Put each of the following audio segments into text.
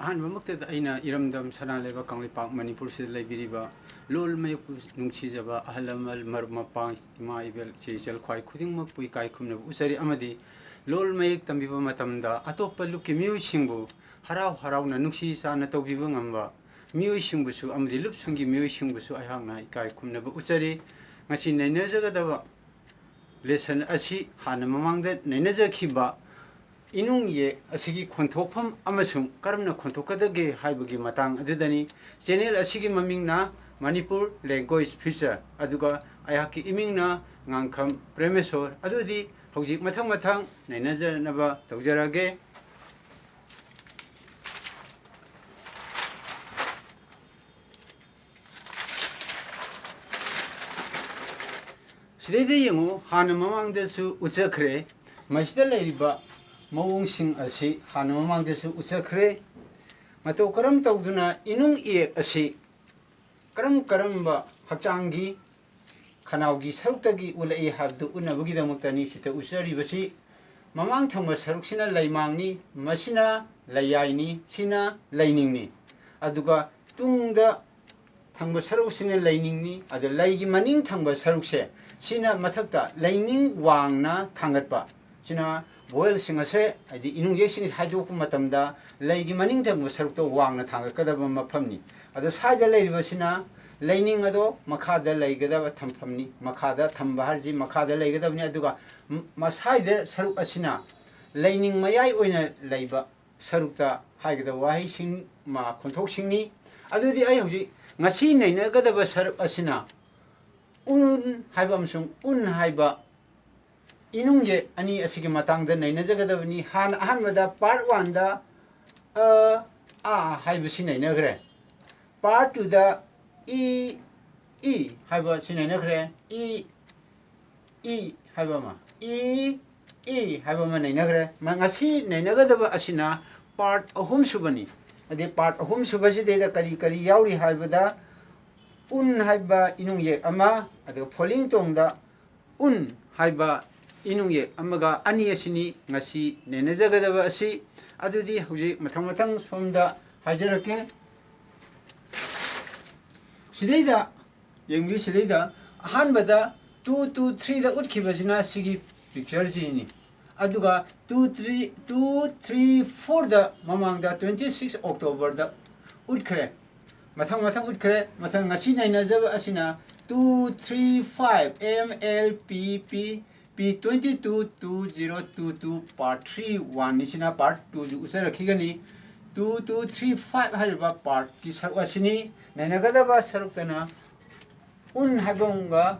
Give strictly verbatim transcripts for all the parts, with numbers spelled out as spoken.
ꯑꯍꯥꯟꯕꯃꯛꯇꯗ ꯑꯩꯅ ꯏꯔꯝꯗꯝ ꯁꯅꯥ ꯂꯩꯕꯥꯛ ꯀꯪꯂꯩꯄꯥꯛ ꯃꯅꯤꯄꯨꯔꯁꯤꯗ ꯂꯩꯕꯤꯔꯤꯕ ꯂꯣꯜ ꯃꯌꯦꯛꯄꯨ ꯅꯨꯡꯁꯤꯖꯕ ꯑꯍꯜ ꯂꯃꯟ, ꯃꯔꯨꯞ ꯃꯄꯥꯡ, ꯏꯃꯥ ꯏꯕꯦꯜ, ꯏꯆꯦ ꯏꯆꯜ ꯈ꯭ꯋꯥꯏ ꯈꯨꯗꯤꯡꯃꯛꯄꯨ ꯏꯀꯥꯏ ꯈꯨꯝꯅꯕ ꯎꯠꯆꯔꯤ꯫ ꯑꯃꯗꯤ ꯂꯣꯜ ꯃꯌꯦꯛ ꯇꯝꯕꯤꯕ ꯃꯇꯝꯗ ꯑꯇꯣꯞꯄ ꯂꯨꯞꯀꯤ ꯃꯤꯑꯣꯏꯁꯤꯡꯕꯨ ꯍꯔꯥꯎ ꯍꯔꯥꯎꯅ ꯅꯨꯡꯁꯤ ꯆꯥꯟꯅ ꯇꯧꯕꯤꯕ ꯉꯝꯕ ꯃꯤꯑꯣꯏꯁꯤꯡꯕꯨꯁꯨ ꯑꯃꯗꯤ ꯂꯨꯞꯁꯤꯡꯒꯤ ꯃꯤꯑꯣꯏꯁꯤꯡꯕꯨꯁꯨ ꯑꯩꯍꯥꯛꯅ ꯏꯀꯥꯏ ꯈꯨꯝꯅꯕ ꯎꯠꯆꯔꯤ꯫ ꯉꯁꯤ ꯅꯩꯅꯖꯒꯗꯕ ꯂꯦꯁꯟ ꯑꯁꯤ ꯍꯥꯟꯅ ꯃꯃꯥꯡꯗ ꯅꯩꯅꯖꯈꯤꯕ ꯏꯅꯨꯡ ꯏꯌꯦꯛ ꯑꯁꯤꯒꯤ ꯈꯣꯟꯊꯣꯛꯐꯝ ꯑꯃꯁꯨꯡ ꯀꯔꯝꯅ ꯈꯣꯟꯊꯣꯛꯀꯗꯒꯦ ꯍꯥꯏꯕꯒꯤ ꯃꯇꯥꯡ ꯑꯗꯨꯗꯅꯤ꯫ ꯆꯦꯅꯦꯜ ꯑꯁꯤꯒꯤ ꯃꯃꯤꯡꯅ ꯃꯅꯤꯄꯨꯔ ꯂꯦꯡꯒ꯭ꯋꯦꯖ ꯐ꯭ꯌꯨꯆꯔ, ꯑꯗꯨꯒ ꯑꯩꯍꯥꯛꯀꯤ ꯏꯃꯤꯡꯅ ꯉꯥꯡꯈꯝ ꯄ꯭ꯔꯦꯃꯦꯁꯣꯔ꯫ ꯑꯗꯨꯗꯤ ꯍꯧꯖꯤꯛ ꯃꯊꯪ ꯃꯊꯪ ꯅꯩꯅꯖꯅꯕ ꯇꯧꯖꯔꯒꯦ꯫ ꯁꯤꯗꯩꯗ ꯌꯦꯡꯉꯨ, ꯍꯥꯟꯅ ꯃꯃꯥꯡꯗꯁꯨ ꯎꯠꯆꯈ꯭ꯔꯦ꯫ ꯃꯁꯤꯗ ꯂꯩꯔꯤꯕ ꯃꯑꯣꯡꯁꯤꯡ ꯑꯁꯤ ꯍꯥꯟꯅ ꯃꯃꯥꯡꯗꯁꯨ ꯎꯠꯆꯈ꯭ꯔꯦ꯫ ꯃꯇꯧ ꯀꯔꯝ ꯇꯧꯗꯨꯅ ꯏꯅꯨꯡ ꯏꯌꯦꯛ ꯑꯁꯤ ꯀꯔꯝ ꯀꯔꯝꯕ ꯍꯛꯆꯥꯡꯒꯤ ꯈꯅꯥꯎꯒꯤ ꯁꯔꯨꯛꯇꯒꯤ ꯎꯠꯂꯛꯏ ꯍꯥꯏꯕꯗꯨ ꯎꯠꯅꯕꯒꯤꯗꯃꯛꯇꯅꯤ ꯁꯤꯗ ꯎꯠꯆꯔꯤꯕꯁꯤ꯫ ꯃꯃꯥꯡ ꯊꯪꯕ ꯁꯔꯨꯛꯁꯤꯅ ꯂꯩꯃꯥꯡꯅꯤ, ꯃꯁꯤꯅ ꯂꯩꯌꯥꯏꯅꯤ, ꯁꯤꯅ ꯂꯩꯅꯤꯡꯅꯤ꯫ ꯑꯗꯨꯒ ꯇꯨꯡꯗ ꯊꯪꯕ ꯁꯔꯨꯛꯁꯤꯅ ꯂꯩꯅꯤꯡꯅꯤ꯫ ꯑꯗ ꯂꯩꯒꯤ ꯃꯅꯤꯡ ꯊꯪꯕ ꯁꯔꯨꯛꯁꯦ, ꯁꯤꯅ ꯃꯊꯛꯇ ꯂꯩꯅꯤꯡ ꯋꯥꯡꯅ ꯊꯥꯡꯒꯠꯄ꯫ ꯁꯤꯅ ꯚꯣꯋꯦꯜꯁꯤꯡ ꯑꯁꯦ, ꯍꯥꯏꯗꯤ ꯏꯅꯨꯡ ꯏꯌꯦꯛꯁꯤꯡ ꯑꯁꯦ ꯍꯥꯏꯗꯣꯛꯄ ꯃꯇꯝꯗ ꯂꯩꯒꯤ ꯃꯅꯤꯡ ꯊꯪꯕ ꯁꯔꯨꯛꯇꯣ ꯋꯥꯡꯅ ꯊꯥꯡꯒꯠꯀꯗꯕ ꯃꯐꯝꯅꯤ꯫ ꯑꯗꯣ ꯁ꯭ꯋꯥꯏꯗ ꯂꯩꯔꯤꯕꯁꯤꯅ ꯂꯩꯅꯤꯡ ꯑꯗꯣ ꯃꯈꯥꯗ ꯂꯩꯒꯗꯕ ꯊꯝꯐꯝꯅꯤ꯫ ꯃꯈꯥꯗ ꯊꯝꯕ ꯍꯥꯏꯔꯤꯁꯤ ꯃꯈꯥꯗ ꯂꯩꯒꯗꯕꯅꯤ꯫ ꯑꯗꯨꯒ ꯃ-, ꯃꯁꯥꯏꯗ ꯁꯔꯨꯛ ꯑꯁꯤꯅ ꯂꯩꯅꯤꯡ ꯃꯌꯥꯏ ꯑꯣꯏꯅ ꯂꯩꯕ ꯁꯔꯨꯛꯇ ꯍꯥꯏꯒꯗꯕ ꯋꯥꯍꯩꯁꯤꯡ, ꯃ-, ꯈꯣꯟꯊꯣꯛꯁꯤꯡꯅꯤ꯫ ꯑꯗꯨꯗꯤ ꯑꯩ ꯍꯧꯖꯤꯛ ꯉꯁꯤ ꯅꯩꯅꯒꯗꯕ ꯁꯔꯨꯛ ꯑꯁꯤꯅ ꯎꯟ ꯍꯥꯏꯕ ꯑꯃꯁꯨꯡ ꯎꯟ ꯍꯥꯏꯕ ꯏꯅꯨꯡ ꯏꯌꯦꯛ ꯑꯅꯤ ꯑꯁꯤꯒꯤ ꯃꯇꯥꯡꯗ ꯅꯩꯅꯖꯒꯗꯕꯅꯤ꯫ ꯍꯥꯟꯅ ꯑꯍꯥꯟꯕꯗ ꯄꯥꯔꯠ ꯋꯥꯟꯗ ꯑ, ꯑ ꯍꯥꯏꯕꯁꯤ ꯅꯩꯅꯈ꯭ꯔꯦ꯫ ꯄꯥꯔꯠ ꯇꯨꯗ ꯏ, ꯏ ꯍꯥꯏꯕ ꯁꯤ ꯅꯩꯅꯈ꯭ꯔꯦ꯫ ꯏ, ꯏ ꯍꯥꯏꯕ ꯑꯃ, ꯏ, ꯏ ꯍꯥꯏꯕ ꯑꯃ ꯅꯩꯅꯈ꯭ꯔꯦ꯫ ꯃ-, ꯉꯁꯤ ꯅꯩꯅꯒꯗꯕ ꯑꯁꯤꯅ ꯄꯥꯔꯠ ꯑꯍꯨꯝ ꯁꯨꯕꯅꯤ꯫ ꯑꯗꯩ ꯄꯥꯔꯠ ꯑꯍꯨꯝ ꯁꯨꯕꯁꯤꯗꯩꯗ ꯀꯔꯤ ꯀꯔꯤ ꯌꯥꯎꯔꯤ ꯍꯥꯏꯕꯗ, ꯎꯟ ꯍꯥꯏꯕ ꯏꯅꯨꯡ ꯏꯌꯦꯛ ꯑꯃ, ꯑꯗꯨꯒ ꯐꯣꯂꯤꯡ ꯇꯣꯡꯗ ꯎꯟ ꯍꯥꯏꯕ ꯏꯅꯨꯡ ꯏꯌꯦꯛ ꯑꯃꯒ ꯑꯅꯤ ꯑꯁꯤꯅꯤ ꯉꯁꯤ ꯅꯩꯅꯖꯒꯗꯕ ꯑꯁꯤ꯫ ꯑꯗꯨꯗꯤ ꯍꯧꯖꯤꯛ ꯃꯊꯪ ꯃꯊꯪ ꯁꯣꯝꯗ ꯍꯥꯏꯖꯔꯛꯀꯦ꯫ ꯁꯤꯗꯩꯗ ꯌꯦꯡꯕꯤꯌꯨ, ꯁꯤꯗꯩꯗ ꯑꯍꯥꯟꯕꯗ two two threeꯗ ꯎꯠꯈꯤꯕꯁꯤꯅ ꯁꯤꯒꯤ pictureꯁꯤꯅꯤ꯫ ꯑꯗꯨꯒ two three two three fourꯗ ꯃꯃꯥꯡꯗ twenty six Octoberꯗ ꯎꯠꯈ꯭ꯔꯦ꯫ ꯃꯊꯪ ꯃꯊꯪ ꯎꯠꯈ꯭ꯔꯦ꯫ ꯃꯊꯪ ꯉꯁꯤ ꯅꯩꯅꯖꯕ ꯑꯁꯤꯅ two three five M L P P P twenty two two zero two two part three one ꯅꯤ꯫ ꯁꯤꯅ part twoꯁꯨ ꯎꯠꯆꯔꯛꯈꯤꯒꯅꯤ꯫ Two two three five ꯍꯥꯏꯔꯤꯕ partꯀꯤ ꯁꯔꯨꯛ ꯑꯁꯤꯅꯤ꯫ ꯅꯩꯅꯒꯗꯕ ꯁꯔꯨꯛꯇꯅ ꯎꯟ ꯍꯥꯏꯕ ꯑꯃꯒ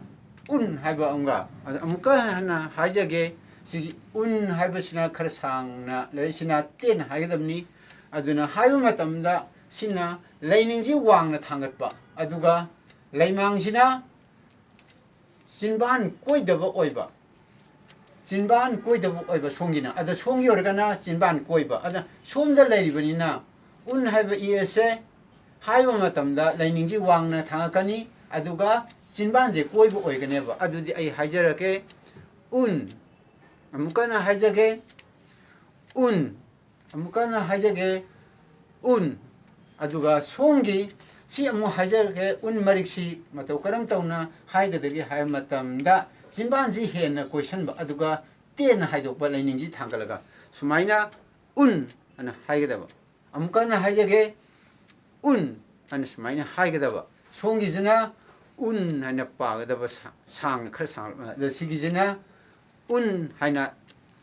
ꯎꯟ ꯍꯥꯏꯕ ꯑꯃꯒ꯫ ꯑꯗꯨ ꯑꯃꯨꯛꯀ ꯍꯟꯅ ꯍꯥꯏꯖꯒꯦ꯫ ꯁꯤꯒꯤ ꯎꯟ ꯍꯥꯏꯕꯁꯤꯅ ꯈꯔ ꯁꯥꯡꯅ ꯂꯩ, ꯁꯤꯅ ꯇꯦꯟꯅ ꯍꯥꯏꯒꯗꯕꯅꯤ꯫ ꯑꯗꯨꯅ ꯍꯥꯏꯕ ꯃꯇꯝꯗ ꯁꯤꯅ ꯂꯩꯅꯤꯡꯁꯤ ꯋꯥꯡꯅ ꯊꯥꯡꯒꯠꯄ, ꯑꯗꯨꯒ ꯂꯩꯃꯥꯡꯁꯤꯅ ꯆꯤꯟꯕꯥꯟ ꯀꯣꯏꯗꯕ ꯑꯣꯏꯕ, ꯆꯤꯟꯕꯥꯟ ꯀꯣꯏꯗꯕ ꯑꯣꯏꯕ ꯁꯣꯝꯒꯤꯅ꯫ ꯑꯗ ꯁꯣꯝꯒꯤ ꯑꯣꯏꯔꯒꯅ ꯆꯤꯟꯕꯥꯟ ꯀꯣꯏꯕ꯫ ꯑꯗ ꯁꯣꯝꯗ ꯂꯩꯔꯤꯕꯅꯤꯅ ꯎꯟ ꯍꯥꯏꯕ ꯏ ꯑꯁꯦ ꯍꯥꯏꯕ ꯃꯇꯝꯗ ꯂꯩꯅꯤꯡꯁꯤ ꯋꯥꯡꯅ ꯊꯥꯡꯒꯠꯀꯅꯤ, ꯑꯗꯨꯒ ꯆꯤꯟꯕꯥꯟꯁꯦ ꯀꯣꯏꯕ ꯑꯣꯏꯒꯅꯦꯕ꯫ ꯑꯗꯨꯗꯤ ꯑꯩ ꯍꯥꯏꯖꯔꯛꯀꯦ꯫ ꯎꯟ, ꯑꯃꯨꯛꯀ ꯍꯟꯅ ꯍꯥꯏꯖꯒꯦ꯫ ꯎꯟ, ꯑꯃꯨꯛꯀ ꯍꯟꯅ ꯍꯥꯏꯖꯒꯦ꯫ ꯎꯟ꯫ ꯑꯗꯨꯒ ꯁꯣꯝꯒꯤ ꯁꯤ ꯑꯃꯨꯛ ꯍꯥꯏꯖꯔꯛꯀꯦ꯫ ꯎꯟ ꯃꯔꯤꯛꯁꯤ ꯃꯇꯧ ꯀꯔꯝ ꯇꯧꯅ ꯍꯥꯏꯒꯗꯒꯦ ꯍꯥꯏꯕ ꯃꯇꯝꯗ ꯆꯤꯟꯕꯥꯟꯁꯤ ꯍꯦꯟꯅ ꯀꯣꯏꯁꯟꯕ, ꯑꯗꯨꯒ ꯇꯦꯟꯅ ꯍꯥꯏꯗꯣꯛꯄ, ꯂꯩꯅꯤꯡꯁꯤ ꯊꯥꯡꯒꯠꯂꯒ ꯁꯨꯃꯥꯏꯅ ꯎꯟ ꯑꯅ ꯍꯥꯏꯒꯗꯕ꯫ ꯑꯃꯨꯛꯀ ꯍꯟꯅ ꯍꯥꯏꯖꯒꯦ, ꯎꯟ ꯍꯥꯏꯅ ꯁꯨꯃꯥꯏꯅ ꯍꯥꯏꯒꯗꯕ꯫ ꯁꯣꯝꯒꯤꯁꯤꯅ ꯎꯟ ꯍꯥꯏꯅ ꯄꯥꯒꯗꯕ, ꯁꯥ-, ꯁꯥꯡꯅ ꯈꯔ ꯁꯥꯡꯂꯞꯅ꯫ ꯑꯗ ꯁꯤꯒꯤꯁꯤꯅ ꯎꯟ ꯍꯥꯏꯅ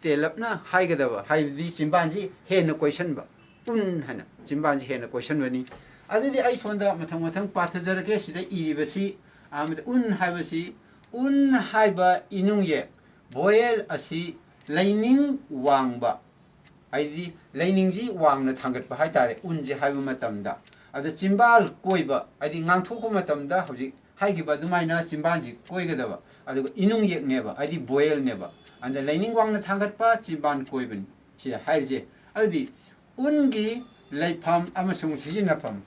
ꯇꯦꯜꯂꯞꯅ ꯍꯥꯏꯒꯗꯕ, ꯍꯥꯏꯕꯗꯤ ꯆꯤꯟꯕꯥꯟꯁꯤ ꯍꯦꯟꯅ ꯀꯣꯏꯁꯟꯕ, ꯎꯟ ꯍꯥꯏꯅ ꯆꯤꯟꯕꯥꯟꯁꯤ ꯍꯦꯟꯅ ꯀꯣꯏꯁꯟꯕꯅꯤ꯫ ꯑꯗꯨꯗꯤ ꯑꯩ ꯁꯣꯝꯗ ꯃꯊꯪ ꯃꯊꯪ ꯄꯥꯊꯖꯔꯛꯀꯦ꯫ ꯁꯤꯗ ꯏꯔꯤꯕꯁꯤ, ꯑꯍꯥꯟꯕꯗ ꯎꯟ ꯍꯥꯏꯕꯁꯤ, ꯎꯟ ꯍꯥꯏꯕ ꯏꯅꯨꯡꯌꯦꯛ, vowel ꯑꯁꯤ ꯂꯩꯅꯤꯡ ꯋꯥꯡꯕ, ꯍꯥꯏꯗꯤ ꯂꯩꯅꯤꯡꯁꯤ ꯋꯥꯡꯅ ꯊꯥꯡꯒꯠꯄ ꯍꯥꯏꯇꯥꯔꯦ, ꯎꯟꯁꯦ ꯍꯥꯏꯕ ꯃꯇꯝꯗ꯫ ꯑꯗ ꯆꯤꯟꯕꯥꯜ ꯀꯣꯏꯕ, ꯍꯥꯏꯗꯤ ꯉꯥꯡꯊꯣꯛꯄ ꯃꯇꯝꯗ ꯍꯧꯖꯤꯛ ꯍꯥꯏꯈꯤꯕ ꯑꯗꯨꯃꯥꯏꯅ ꯆꯤꯟꯕꯥꯟꯁꯤ ꯀꯣꯏꯒꯗꯕ, ꯑꯗꯨꯒ ꯏꯅꯨꯡ ꯌꯦꯛꯅꯦꯕ, ꯍꯥꯏꯗꯤ vowelꯅꯦꯕ꯫ ꯑꯗ ꯂꯩꯅꯤꯡ ꯋꯥꯡꯅ ꯊꯥꯡꯒꯠꯄ, ꯆꯤꯟꯕꯥꯟ ꯀꯣꯏꯕꯅꯤ ꯁꯤꯗ ꯍꯥꯏꯔꯤꯁꯦ꯫ ꯑꯗꯨꯗꯤ ꯎꯟꯒꯤ ꯂꯩꯐꯝ ꯑꯃꯁꯨꯡ ꯁꯤꯖꯤꯟꯅꯐꯝ꯫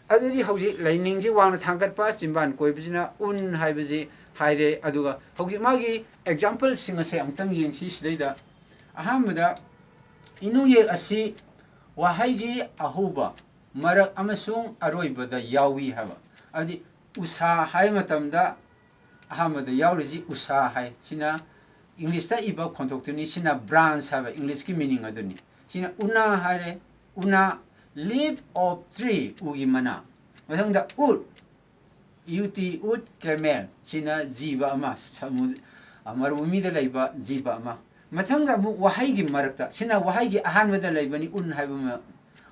ꯑꯗꯨꯗꯤ ꯍꯧꯖꯤꯛ ꯂꯩꯅꯤꯡꯁꯤ ꯋꯥꯡꯅ ꯊꯥꯡꯒꯠꯄ, ꯆꯤꯟꯕꯥꯟ ꯀꯣꯏꯕꯁꯤꯅ ꯎꯟ ꯍꯥꯏꯕꯁꯤ ꯍꯥꯏꯔꯦ꯫ ꯑꯗꯨꯒ ꯍꯧꯖꯤꯛ ꯃꯥꯒꯤ exampleꯁꯤꯡ ꯑꯁꯦ ꯑꯃꯨꯛꯇꯪ ꯌꯦꯡꯁꯤ꯫ ꯁꯤꯗꯩꯗ ꯑꯍꯥꯟꯕꯗ ꯏꯅꯨꯡꯌꯦꯛ ꯑꯁꯤ ꯋꯥꯍꯩꯒꯤ ꯑꯍꯧꯕ, ꯃꯔꯛ ꯑꯃꯁꯨꯡ ꯑꯔꯣꯏꯕꯗ ꯌꯥꯎꯏ ꯍꯥꯏꯕ꯫ ꯑꯗꯨꯗꯤ ꯎꯁꯥ ꯍꯥꯏꯕ ꯃꯇꯝꯗ ꯑꯍꯥꯟꯕꯗ ꯌꯥꯎꯔꯤꯁꯤ ꯎꯁꯥ ꯍꯥꯏ꯫ ꯁꯤꯅ ꯏꯪꯂꯤꯁꯇ ꯏꯕ ꯈꯣꯟꯊꯣꯛꯇꯨꯅꯤ꯫ ꯁꯤꯅ branch ꯍꯥꯏꯕ ꯏꯪꯂꯤꯁꯀꯤ meaning ꯑꯗꯨꯅꯤ꯫ ꯁꯤꯅ ꯎꯅꯥ ꯍꯥꯏꯔꯦ꯫ ꯎꯅꯥ, leaf of tree, ꯎꯒꯤ ꯃꯅꯥ꯫ ꯃꯊꯪꯗ ꯎꯠ, ꯌꯨ ꯇꯤ, ꯎꯠ, camel꯫ ꯁꯤꯅ ꯖꯤꯕ ꯑꯃ, ꯁꯃꯨ-, ꯑ, ꯃꯔꯨꯚꯨꯃꯤꯗ ꯂꯩꯕ ꯖꯤꯕ ꯑꯃ꯫ ꯃꯊꯪꯗ ꯑꯃꯨꯛ ꯋꯥꯍꯩꯒꯤ ꯃꯔꯛꯇ, ꯁꯤꯅ ꯋꯥꯍꯩꯒꯤ ꯑꯍꯥꯟꯕꯗ ꯂꯩꯕꯅꯤ, ꯎꯟ ꯍꯥꯏꯕ ꯑꯃ꯫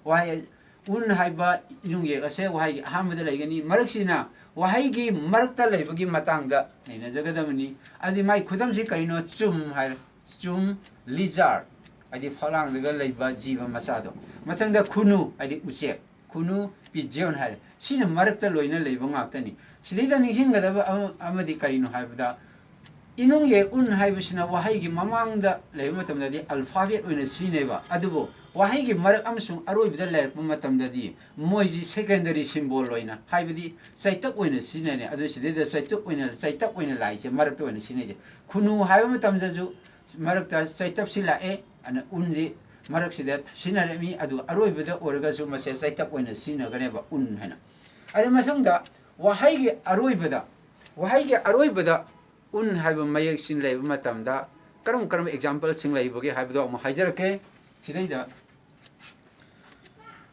ꯋꯥꯍꯩ, ꯎꯟ ꯍꯥꯏꯕ ꯏꯅꯨꯡꯌꯦꯛ ꯑꯁꯦ ꯋꯥꯍꯩꯒꯤ ꯑꯍꯥꯟꯕꯗ ꯂꯩꯒꯅꯤ꯫ ꯃꯔꯛꯁꯤꯅ ꯋꯥꯍꯩꯒꯤ ꯃꯔꯛꯇ ꯂꯩꯕꯒꯤ ꯃꯇꯥꯡꯗ ꯅꯩꯅꯖꯒꯗꯕꯅꯤ꯫ ꯑꯗꯨꯗꯤ ꯃꯥꯏ ꯈꯨꯗꯝꯁꯤ ꯀꯔꯤꯅꯣ? ꯆꯨꯝ ꯍꯥꯏꯔꯦ꯫ ꯆꯨꯝ, lizard, ꯍꯥꯏꯗꯤ ꯐꯛꯂꯥꯡꯗꯒ ꯂꯩꯕ ꯖꯤꯕ ꯃꯆꯥꯗꯣ꯫ ꯃꯊꯪꯗ ꯈꯨꯅꯨ, ꯍꯥꯏꯗꯤ ꯎꯆꯦꯛ꯫ ꯈꯨꯅꯨ, pigeon ꯍꯥꯏꯔꯦ꯫ ꯁꯤꯅ ꯃꯔꯛꯇ ꯂꯣꯏꯅ ꯂꯩꯕ ꯉꯥꯛꯇꯅꯤ꯫ ꯁꯤꯗꯩꯗ ꯅꯤꯡꯁꯤꯡꯒꯗꯕ ꯑꯃ-, ꯑꯃꯗꯤ ꯀꯔꯤꯅꯣ ꯍꯥꯏꯕꯗ, ꯏꯅꯨꯡꯌꯦꯛ ꯎꯟ ꯍꯥꯏꯕꯁꯤꯅ ꯋꯥꯍꯩꯒꯤ ꯃꯃꯥꯡꯗ ꯂꯩꯕ ꯃꯇꯝꯗꯗꯤ alphabet ꯑꯣꯏꯅ ꯁꯤꯖꯤꯟꯅꯩꯕ, ꯑꯗꯨꯕꯨ ꯋꯥꯍꯩꯒꯤ ꯃꯔꯛ ꯑꯃꯁꯨꯡ ꯑꯔꯣꯏꯕꯗ ꯂꯩꯔꯛꯄ ꯃꯇꯝꯗꯗꯤ ꯃꯣꯏꯁꯤ secondary symbol ꯑꯣꯏꯅ, ꯍꯥꯏꯕꯗꯤ ꯆꯩꯇꯛ ꯑꯣꯏꯅ ꯁꯤꯖꯤꯟꯅꯔꯦ꯫ ꯑꯗꯨ ꯁꯤꯗꯩꯗ ꯆꯩꯇꯛ ꯑꯣꯏꯅ, ꯆꯩꯇꯛ ꯑꯣꯏꯅ ꯂꯥꯛꯏꯁꯦ, ꯃꯔꯛꯇ ꯑꯣꯏꯅ ꯁꯤꯖꯤꯟꯅꯩꯁꯦ꯫ ꯈꯨꯅꯨ ꯍꯥꯏꯕ ꯃꯇꯝꯗꯁꯨ ꯃꯔꯛꯇ ꯆꯩꯇꯞꯁꯤ ꯂꯥꯛꯑꯦ, ꯑꯗꯨꯅ ꯎꯟꯁꯤ ꯃꯔꯛꯁꯤꯗ ꯁꯤꯖꯤꯟꯅꯔꯝꯃꯤ, ꯑꯗꯨꯒ ꯑꯔꯣꯏꯕꯗ ꯑꯣꯏꯔꯒꯁꯨ ꯃꯁꯦ ꯆꯩꯇꯞ ꯑꯣꯏꯅ ꯁꯤꯖꯤꯟꯅꯒꯅꯦꯕ, ꯎꯟ ꯍꯥꯏꯅ꯫ ꯑꯗꯨ ꯃꯊꯪꯗ ꯋꯥꯍꯩꯒꯤ ꯑꯔꯣꯏꯕꯗ, ꯋꯥꯍꯩꯒꯤ ꯑꯔꯣꯏꯕꯗ ꯎꯟ ꯍꯥꯏꯕ ꯃꯌꯦꯛꯁꯤ ꯂꯩꯕ ꯃꯇꯝꯗ ꯀꯔꯝ ꯀꯔꯝꯕ exampleꯁꯤꯡ ꯂꯩꯕꯒꯦ ꯍꯥꯏꯕꯗꯣ ꯑꯃꯨꯛ ꯍꯥꯏꯖꯔꯛꯀꯦ꯫ ꯁꯤꯗꯩꯗ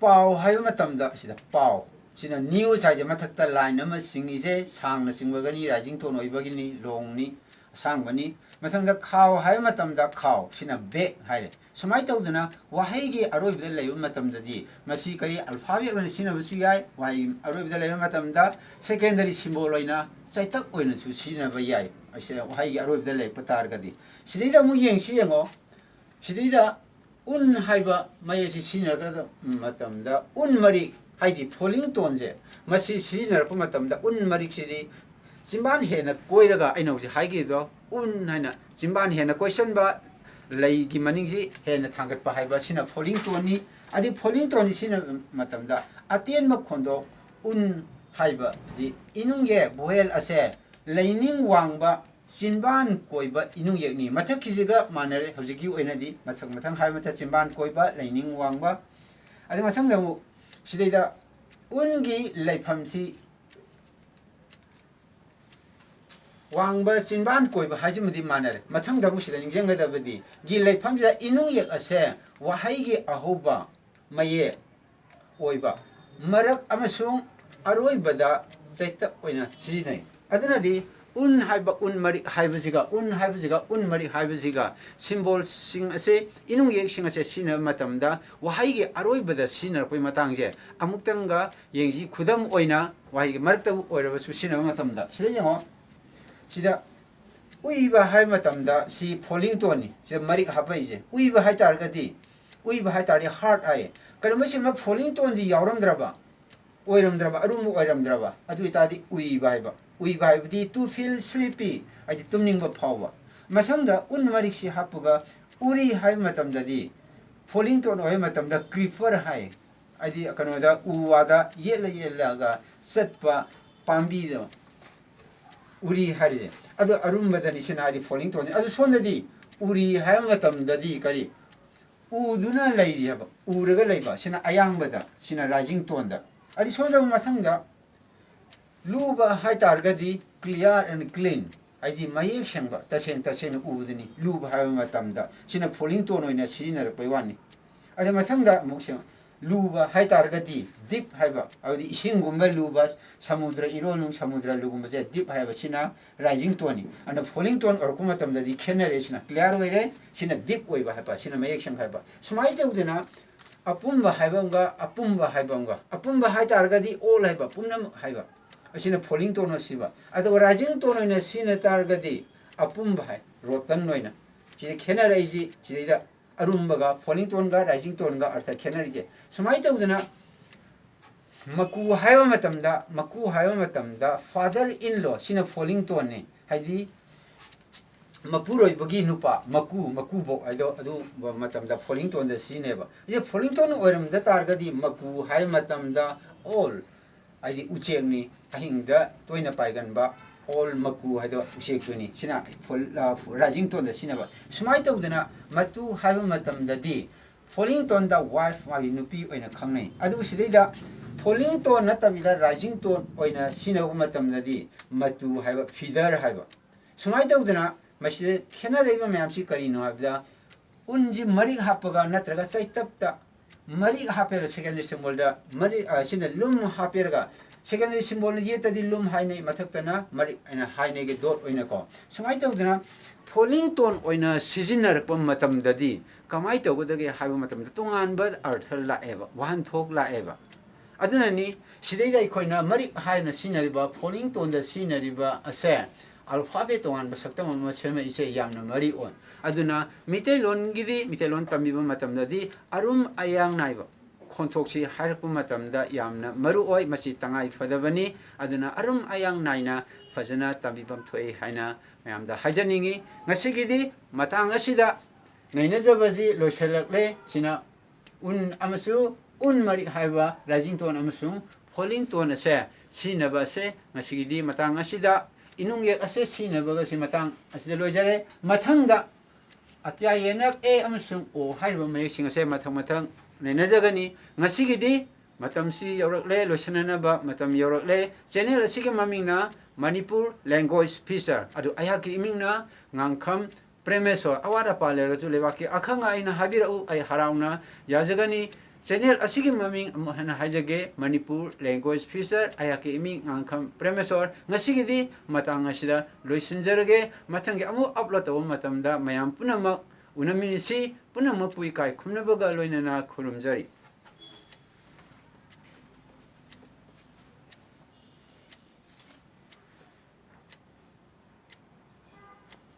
ꯄꯥꯎ ꯍꯥꯏꯕ ꯃꯇꯝꯗ ꯁꯤꯗ ꯄꯥꯎ, ꯁꯤꯅ news ꯍꯥꯏꯁꯦ ꯃꯊꯛꯇ line ꯑꯃ ꯆꯤꯡꯉꯤꯁꯦ ꯁꯥꯡꯅ ꯆꯤꯡꯕꯒꯅꯤ, rising tone ꯑꯣꯏꯕꯒꯤꯅꯤ, longꯅꯤ, ꯑꯁꯥꯡꯕꯅꯤ꯫ ꯃꯊꯪꯗ ꯈꯥꯎ ꯍꯥꯏꯕ ꯃꯇꯝꯗ ꯈꯥꯎ, ꯁꯤꯅ bag ꯍꯥꯏꯔꯦ꯫ ꯁꯨꯃꯥꯏꯅ ꯇꯧꯗꯅ ꯋꯥꯍꯩꯒꯤ ꯑꯔꯣꯏꯕꯗ ꯂꯩꯕ ꯃꯇꯝꯗꯗꯤ ꯃꯁꯤ ꯀꯔꯤ alphabet ꯑꯣꯏꯅ ꯁꯤꯖꯤꯟꯅꯕꯁꯨ ꯌꯥꯏ, ꯋꯥꯍꯩ ꯑꯔꯣꯏꯕꯗ ꯂꯩꯕ ꯃꯇꯝꯗ secondary symbol ꯑꯣꯏꯅ ꯆꯩꯇꯛ ꯑꯣꯏꯅꯁꯨ ꯁꯤꯖꯤꯟꯅꯕ ꯌꯥꯏ꯫ ꯑꯁꯤ ꯋꯥꯍꯩꯒꯤ ꯑꯔꯣꯏꯕꯗ ꯂꯩꯔꯛꯄ ꯇꯥꯔꯒꯗꯤ꯫ ꯁꯤꯗꯩꯗ ꯑꯃꯨꯛ ꯌꯦꯡꯁꯤ, ꯌꯦꯡꯉꯣ꯫ ꯁꯤꯗꯩꯗ ꯎꯟ ꯍꯥꯏꯕ ꯃꯌꯦꯛꯁꯤ ꯁꯤꯖꯤꯟꯅꯔꯛꯄ ꯃꯇꯝꯗ ꯎꯟ ꯃꯔꯤꯛ, ꯍꯥꯏꯗꯤ falling toneꯁꯦ, ꯃꯁꯤ ꯁꯤꯖꯤꯟꯅꯔꯛꯄ ꯃꯇꯝꯗ ꯎꯟ ꯃꯔꯤꯛꯁꯤꯗꯤ ꯆꯤꯝꯕꯥꯟ ꯍꯦꯟꯅ ꯀꯣꯏꯔꯒ, ꯑꯩꯅ ꯍꯧꯖꯤꯛ ꯍꯥꯏꯈꯤꯕꯗꯣ, ꯎꯟ ꯍꯥꯏꯅ ꯆꯤꯝꯕꯥꯟ ꯍꯦꯟꯅ ꯀꯣꯏꯁꯟꯕ, ꯂꯩꯒꯤ ꯃꯅꯤꯡꯁꯤ ꯍꯦꯟꯅ ꯊꯥꯡꯒꯠꯄ ꯍꯥꯏꯕ, ꯁꯤꯅ falling toneꯅꯤ꯫ ꯑꯗꯨ falling toneꯁꯤ ꯁꯤꯖꯤꯟꯅꯕ ꯃꯇꯝꯗ ꯑꯇꯦꯟꯕ ꯈꯣꯟꯗꯣ ꯎꯟ ꯍꯥꯏꯕꯁꯤ ꯏꯅꯨꯡꯌꯦ vowel ꯑꯁꯦ ꯂꯩꯅꯤꯡ ꯋꯥꯡꯕ ꯆꯤꯟꯕꯥꯟ ꯀꯣꯏꯕ ꯏꯅꯨꯡ ꯌꯦꯛꯅꯤ꯫ ꯃꯊꯛꯀꯤꯁꯤꯒ ꯃꯥꯟꯅꯔꯦ꯫ ꯍꯧꯖꯤꯛꯀꯤ ꯑꯣꯏꯅꯗꯤ ꯃꯊꯛ ꯃꯊꯪ ꯍꯥꯏꯕ ꯃꯊꯛ ꯆꯤꯟꯕꯥꯟ ꯀꯣꯏꯕ, ꯂꯩꯅꯤꯡ ꯋꯥꯡꯕ꯫ ꯑꯗꯨ ꯃꯊꯪꯗ ꯑꯃꯨꯛ ꯁꯤꯗꯩꯗ ꯎꯟꯒꯤ ꯂꯩꯐꯝꯁꯤ ꯋꯥꯡꯕ ꯆꯤꯟꯕꯥꯟ ꯀꯣꯏꯕ ꯍꯥꯏꯁꯤꯃꯗꯤ ꯃꯥꯟꯅꯔꯦ꯫ ꯃꯊꯪꯗ ꯑꯃꯨꯛ ꯁꯤꯗ ꯅꯤꯡꯁꯤꯡꯒꯗꯕꯗꯤ ꯒꯤ ꯂꯩꯐꯝꯁꯤꯗ ꯏꯅꯨꯡ ꯌꯦꯛ ꯑꯁꯦ ꯋꯥꯍꯩꯒꯤ ꯑꯍꯧꯕ, ꯃꯌꯦꯛ ꯑꯣꯏꯕ, ꯃꯔꯛ ꯑꯃꯁꯨꯡ ꯑꯔꯣꯏꯕꯗ ꯆꯩꯇꯞ ꯑꯣꯏꯅ ꯁꯤꯖꯤꯟꯅꯩ꯫ ꯑꯗꯨꯅꯗꯤ ꯎꯟ ꯍꯥꯏꯕ, ꯎꯟ ꯃꯔꯤꯛ ꯍꯥꯏꯕꯁꯤꯒ, ꯎꯟ ꯍꯥꯏꯕꯁꯤꯒ ꯎꯟ ꯃꯔꯤꯛ ꯍꯥꯏꯕꯁꯤꯒ ꯁꯤꯝꯕꯣꯜꯁꯤꯡ ꯑꯁꯦ, ꯏꯅꯨꯡ ꯌꯦꯛꯁꯤꯡ ꯑꯁꯦ ꯁꯤꯖꯤꯟꯅꯕ ꯃꯇꯝꯗ ꯋꯥꯍꯩꯒꯤ ꯑꯔꯣꯏꯕꯗ ꯁꯤꯖꯤꯟꯅꯔꯛꯄꯒꯤ ꯃꯇꯥꯡꯁꯦ ꯑꯃꯨꯛꯇꯪꯒ ꯌꯦꯡꯁꯤ꯫ ꯈꯨꯗꯝ ꯑꯣꯏꯅ ꯋꯥꯍꯩꯒꯤ ꯃꯔꯛꯇꯕꯨ ꯑꯣꯏꯔꯕꯁꯨ ꯁꯤꯖꯤꯟꯅꯕ ꯃꯇꯝꯗ ꯁꯤꯗ ꯌꯦꯡꯉꯣ꯫ ꯁꯤꯗ ꯎꯏꯕ ꯍꯥꯏꯕ ꯃꯇꯝꯗ ꯁꯤ falling toneꯅꯤ꯫ ꯁꯤꯗ ꯃꯔꯤꯛ ꯍꯥꯞꯄꯛꯏꯁꯦ꯫ ꯎꯏꯕ ꯍꯥꯏ ꯇꯥꯔꯒꯗꯤ, ꯎꯏꯕ ꯍꯥꯏ ꯇꯥꯔꯗꯤ heart ꯍꯥꯏꯌꯦ꯫ ꯀꯔꯤꯒꯨꯝꯕ ꯁꯤꯃ falling toneꯁꯤ ꯌꯥꯎꯔꯝꯗ꯭ꯔꯕ, ꯑꯣꯏꯔꯝꯗ꯭ꯔꯕ, ꯑꯔꯨꯝꯕ ꯑꯣꯏꯔꯝꯗ꯭ꯔꯕ, ꯑꯗꯨ ꯑꯣꯏꯇꯥꯔꯗꯤ ꯎꯏꯕ ꯍꯥꯏꯕ꯫ ꯎꯏꯕ ꯍꯥꯏꯕꯗꯤ to feel sleepy, ꯍꯥꯏꯗꯤ ꯇꯨꯝꯅꯤꯡꯕ ꯐꯥꯎꯕ꯫ ꯃꯊꯪꯗ ꯎꯟ ꯃꯔꯤꯛꯁꯤ ꯍꯥꯞꯄꯒ ꯎꯔꯤ ꯍꯥꯏꯕ ꯃꯇꯝꯗꯗꯤ, falling tone ꯑꯣꯏꯕ ꯃꯇꯝꯗ creeper ꯍꯥꯏ꯫ ꯍꯥꯏꯗꯤ ꯀꯩꯅꯣꯗ, ꯎ ꯋꯥꯗ ꯌꯦꯠꯂ ꯌꯦꯠꯂꯒ ꯆꯠꯄ ꯄꯥꯝꯕꯤꯗꯣ ꯎꯔꯤ ꯍꯥꯏꯔꯤꯁꯦ꯫ ꯑꯗꯣ ꯑꯔꯨꯝꯕꯗꯅꯤ ꯁꯤꯅ, ꯍꯥꯏꯗꯤ falling toneꯅꯤ꯫ ꯑꯗꯨ ꯁꯣꯝꯗꯗꯤ ꯎꯔꯤ ꯍꯥꯏꯕ ꯃꯇꯝꯗꯗꯤ ꯀꯔꯤ? ꯎꯗꯨꯅ ꯂꯩꯔꯤ ꯍꯥꯏꯕ, ꯎꯔꯒ ꯂꯩꯕ, ꯁꯤꯅ ꯑꯌꯥꯡꯕꯗ, ꯁꯤꯅ rising toneꯗ꯫ ꯑꯗꯨ ꯁꯣꯝꯗ ꯃꯊꯪꯗ ꯂꯨꯕ ꯍꯥꯏ ꯇꯥꯔꯒꯗꯤ clear and clean, ꯍꯥꯏꯗꯤ ꯃꯌꯦꯛ ꯁꯦꯡꯕ, ꯇꯁꯦꯡ ꯇꯁꯦꯡꯅ ꯎꯕꯗꯨꯅꯤ ꯂꯨꯕ ꯍꯥꯏꯕ ꯃꯇꯝꯗ꯫ ꯁꯤꯅ falling tone ꯑꯣꯏꯅ ꯁꯤꯖꯤꯟꯅꯔꯛꯄꯩ ꯋꯥꯅꯤ꯫ ꯑꯗ ꯃꯊꯪꯗ ꯑꯃꯨꯛ ꯁꯦꯡ-, ꯂꯨꯕ ꯍꯥꯏ ꯇꯥꯔꯒꯗꯤ deep ꯍꯥꯏꯕ, ꯍꯥꯏꯕꯗꯤ ꯏꯁꯤꯡꯒꯨꯝꯕ ꯂꯨꯕ, ꯁꯃꯨꯗ꯭ꯔ ꯏꯔꯣꯜꯅꯨꯡ, ꯁꯃꯨꯗ꯭ꯔ ꯂꯨꯒꯨꯝꯕꯁꯦ deep ꯍꯥꯏꯕ, ꯁꯤꯅ rising toneꯅꯤ꯫ ꯑꯗꯨꯅ falling tone ꯑꯣꯏꯔꯛꯄ ꯃꯇꯝꯗꯗꯤ ꯈꯦꯠꯅꯔꯦ, ꯁꯤꯅ clear ꯑꯣꯏꯔꯦ, ꯁꯤꯅ deep ꯑꯣꯏꯕ ꯍꯥꯏꯕ, ꯁꯤꯅ ꯃꯌꯦꯛ ꯁꯦꯡꯕ ꯍꯥꯏꯕ꯫ ꯁꯨꯃꯥꯏꯅ ꯇꯧꯗꯅ ꯑꯄꯨꯝꯕ ꯍꯥꯏꯕ ꯑꯃꯒ, ꯑꯄꯨꯝꯕ ꯍꯥꯏꯕ ꯑꯃꯒ, ꯑꯄꯨꯝꯕ ꯍꯥꯏ ꯇꯥꯔꯒꯗꯤ all ꯍꯥꯏꯕ, ꯄꯨꯝꯅꯃꯛ ꯍꯥꯏꯕ, ꯑꯁꯤꯅ falling tone ꯑꯣꯏꯁꯤꯕ꯫ ꯑꯗꯨꯒ rising tone ꯑꯣꯏꯅ ꯁꯤꯖꯤꯟꯅ ꯇꯥꯔꯒꯗꯤ ꯑꯄꯨꯝꯕ ꯍꯥꯏ, rotten ꯑꯣꯏꯅ꯫ ꯁꯤꯗ ꯈꯦꯠꯅꯔꯛꯏꯁꯤ, ꯁꯤꯗꯩꯗ ꯑꯔꯨꯝꯕꯒ falling toneꯒ rising toneꯒ ꯑꯔꯊ ꯈꯦꯠꯅꯔꯤꯁꯦ꯫ ꯁꯨꯃꯥꯏꯅ ꯇꯧꯗꯅ ꯃꯀꯨ ꯍꯥꯏꯕ ꯃꯇꯝꯗ, ꯃꯀꯨ ꯍꯥꯏꯕ ꯃꯇꯝꯗ father in law, ꯁꯤꯅ falling toneꯅꯤ꯫ ꯍꯥꯏꯗꯤ ꯃꯄꯨꯔꯣꯏꯕꯒꯤ ꯅꯨꯄꯥ, ꯃꯀꯨ, ꯃꯀꯨꯕꯣꯛ ꯍꯥꯏꯗꯣ ꯑꯗꯨ ꯃꯇꯝꯗ falling toneꯗ ꯁꯤꯖꯤꯟꯅꯩꯕ꯫ ꯁꯤꯁꯦ falling tone ꯑꯣꯏꯔꯝꯗ ꯇꯥꯔꯒꯗꯤ ꯃꯀꯨ ꯍꯥꯏꯕ ꯃꯇꯝꯗ all, ꯍꯥꯏꯗꯤ ꯎꯆꯦꯛꯅꯤ, ꯑꯍꯤꯡꯗ ꯇꯣꯏꯅ ꯄꯥꯏꯒꯟꯕ, ꯑꯣꯜ ꯃꯀꯨ ꯍꯥꯏꯗꯣ ꯎꯆꯦꯛꯇꯨꯅꯤ꯫ ꯁꯤꯅ ꯐꯣꯜ-, ꯑ, ꯔꯥꯏꯖꯤꯡ ꯇꯣꯟꯗ ꯁꯤꯖꯤꯟꯅꯕ꯫ ꯁꯨꯃꯥꯏꯅ ꯇꯧꯗꯅ ꯃꯇꯨ ꯍꯥꯏꯕ ꯃꯇꯝꯗꯗꯤ ꯐꯣꯂꯤꯡ ꯇꯣꯟꯗ ꯋꯥꯏꯐ, ꯃꯥꯒꯤ ꯅꯨꯄꯤ ꯑꯣꯏꯅ ꯈꯪꯅꯩ꯫ ꯑꯗꯨꯕꯨ ꯁꯤꯗꯩꯗ ꯐꯣꯂꯤꯡ ꯇꯣꯟ ꯅꯠꯇꯕꯤꯗ ꯔꯥꯏꯖꯤꯡ ꯇꯣꯟ ꯑꯣꯏꯅ ꯁꯤꯖꯤꯟꯅꯕ ꯃꯇꯝꯗꯗꯤ ꯃꯇꯨ ꯍꯥꯏꯕ, ꯐꯤꯗꯔ ꯍꯥꯏꯕ꯫ ꯁꯨꯃꯥꯏꯅ ꯇꯧꯗꯅ ꯃꯁꯤꯗ ꯈꯦꯠꯅꯔꯛꯏꯕ ꯃꯌꯥꯝꯁꯤ ꯀꯔꯤꯅꯣ ꯍꯥꯏꯕꯗ, ꯎꯟꯁꯤ ꯃꯔꯤꯛ ꯍꯥꯞꯄꯒ ꯅꯠꯇ꯭ꯔꯒ ꯆꯩꯇꯞꯇ ꯃꯔꯤꯛ ꯍꯥꯞꯄꯦꯔ ꯁꯦꯀꯦꯟꯗꯔꯤ ꯁꯤꯝꯕꯣꯜꯗ ꯃꯔꯤꯛ, ꯑ, ꯁꯤꯅ ꯂꯨꯝ ꯍꯥꯞꯄꯦꯔꯒ ꯁꯦꯀꯦꯟꯗꯔꯤ ꯁꯤꯝꯕꯣꯜꯅ ꯌꯦꯠꯇꯗꯤ ꯂꯨꯝ ꯍꯥꯏꯅꯩ, ꯃꯊꯛꯇꯅ ꯃꯔꯤꯛ ꯍꯥꯏꯅ ꯍꯥꯏꯅꯩꯒꯤ ꯗꯣꯠ ꯑꯣꯏꯅꯀꯣ꯫ ꯁꯨꯃꯥꯏꯅ ꯇꯧꯗꯅ ꯐꯣꯂꯤꯡ ꯇꯣꯟ ꯑꯣꯏꯅ ꯁꯤꯖꯤꯟꯅꯔꯛꯄ ꯃꯇꯝꯗꯗꯤ ꯀꯃꯥꯏꯅ ꯇꯧꯒꯗꯒꯦ ꯍꯥꯏꯕ ꯃꯇꯝꯗ ꯇꯣꯉꯥꯟꯕ ꯑꯔꯊ ꯂꯥꯛꯑꯦꯕ, ꯋꯥꯍꯟꯊꯣꯛ ꯂꯥꯛꯑꯦꯕ꯫ ꯑꯗꯨꯅꯅꯤ ꯁꯤꯗꯩꯗ ꯑꯩꯈꯣꯏꯅ ꯃꯔꯤꯛ ꯍꯥꯏꯅ ꯁꯤꯖꯤꯟꯅꯔꯤꯕ, ꯐꯣꯂꯤꯡ ꯇꯣꯟꯗ ꯁꯤꯖꯤꯟꯅꯔꯤꯕ ꯑꯁꯦ ꯑꯜꯐꯥꯕꯦꯠ ꯇꯣꯉꯥꯟꯕ ꯁꯛꯇꯝ ꯑꯃ ꯁꯦꯝꯃꯛꯏꯁꯦ ꯌꯥꯝꯅ ꯃꯔꯨ ꯑꯣꯏ꯫ ꯑꯗꯨꯅ ꯃꯤꯇꯩꯂꯣꯟꯒꯤꯗꯤ, ꯃꯤꯇꯩꯂꯣꯟ ꯇꯝꯕꯤꯕ ꯃꯇꯝꯗꯗꯤ ꯑꯔꯨꯝ ꯑꯌꯥꯡ ꯅꯥꯏꯕ ꯈꯣꯟꯊꯣꯛꯁꯤ ꯍꯥꯏꯔꯛꯄ ꯃꯇꯝꯗ ꯌꯥꯝꯅ ꯃꯔꯨ ꯑꯣꯏ, ꯃꯁꯤ ꯇꯉꯥꯏ ꯐꯗꯕꯅꯤ꯫ ꯑꯗꯨꯅ ꯑꯔꯨꯝ ꯑꯌꯥꯡ ꯅꯥꯏꯅ ꯐꯖꯅ ꯇꯝꯕꯤꯐꯝ ꯊꯣꯛꯏ ꯍꯥꯏꯅ ꯃꯌꯥꯝꯗ ꯍꯥꯏꯖꯅꯤꯡꯏ꯫ ꯉꯁꯤꯒꯤꯗꯤ ꯃꯇꯥꯡ ꯑꯁꯤꯗ ꯅꯩꯅꯖꯕꯁꯤ ꯂꯣꯏꯁꯤꯜꯂꯛꯂꯦ꯫ ꯁꯤꯅ ꯎꯟ ꯑꯃꯁꯨ ꯎꯟ ꯃꯔꯤꯛ ꯍꯥꯏꯕ ꯔꯥꯏꯖꯤꯡ ꯇꯣꯟ ꯑꯃꯁꯨꯡ ꯐꯣꯂꯤꯡ ꯇꯣꯟ ꯑꯁꯦ ꯁꯤꯖꯤꯟꯅꯕ ꯑꯁꯦ ꯉꯁꯤꯒꯤꯗꯤ ꯃꯇꯥꯡ ꯑꯁꯤꯗ, ꯏꯅꯨꯡ ꯏꯌꯦꯛ ꯑꯁꯦ ꯁꯤꯖꯤꯟꯅꯕꯒ ꯑꯁꯤ ꯃꯇꯥꯡ ꯑꯁꯤꯗ ꯂꯣꯏꯖꯔꯦ꯫ ꯃꯊꯪꯗ ꯑꯇꯤꯌꯥ ꯌꯦꯅꯞ ꯑꯦ ꯑꯃꯁꯨꯡ ꯑꯣ ꯍꯥꯏꯔꯤꯕ ꯃꯌꯦꯛꯁꯤꯡ ꯑꯁꯦ ꯃꯊꯪ ꯃꯊꯪ ꯅꯩꯅꯖꯒꯅꯤ꯫ ꯉꯁꯤꯒꯤꯗꯤ ꯃꯇꯝꯁꯤ ꯌꯧꯔꯛꯂꯦ, ꯂꯣꯏꯁꯤꯟꯅꯅꯕ ꯃꯇꯝ ꯌꯧꯔꯛꯂꯦ꯫ ꯆꯦꯅꯦꯜ ꯑꯁꯤꯒꯤ ꯃꯃꯤꯡꯅ ꯃꯅꯤꯄꯨꯔ ꯂꯦꯡꯒ꯭ꯋꯦꯖ ꯐꯤꯆꯔ, ꯑꯗꯨ ꯑꯩꯍꯥꯛꯀꯤ ꯏꯃꯤꯡꯅ ꯉꯥꯡꯈꯝ ꯄ꯭ꯔꯦꯃꯦꯁꯣꯔ꯫ ꯑꯋꯥꯠ ꯑꯄꯥ ꯂꯩꯔꯁꯨ ꯂꯩꯕꯥꯛꯀꯤ ꯑꯈꯪ ꯑꯍꯩꯅ ꯍꯥꯏꯕꯤꯔꯛꯎ, ꯑꯩ ꯍꯔꯥꯎꯅ ꯌꯥꯖꯒꯅꯤ꯫ ꯆꯦꯅꯦꯜ ꯑꯁꯤꯒꯤ ꯃꯃꯤꯡ ꯑꯃꯨꯛ ꯍꯟꯅ ꯍꯥꯏꯖꯒꯦ, ꯃꯅꯤꯄꯨꯔ ꯂꯦꯡꯒ꯭ꯋꯦꯖ ꯐꯤꯆꯔ, ꯑꯩꯍꯥꯛꯀꯤ ꯏꯃꯤꯡ ꯉꯥꯡꯈꯝ ꯄ꯭ꯔꯦꯃꯦꯁꯣꯔ꯫ ꯉꯁꯤꯒꯤꯗꯤ ꯃꯇꯥꯡ ꯑꯁꯤꯗ ꯂꯣꯏꯁꯤꯟꯖꯔꯒꯦ꯫ ꯃꯊꯪꯒꯤ ꯑꯃꯨꯛ ꯑꯞꯂꯣꯗ ꯇꯧꯕ ꯃꯇꯝꯗ ꯃꯌꯥꯝ ꯄꯨꯝꯅꯃꯛ ꯎꯅꯃꯤꯟꯅꯁꯤ꯫ ꯄꯨꯝꯅꯃꯛꯄꯨ ꯏꯀꯥꯏ ꯈꯨꯝꯅꯕꯒ ꯂꯣꯏꯅꯅ ꯈꯨꯔꯨꯝꯖꯔꯤ꯫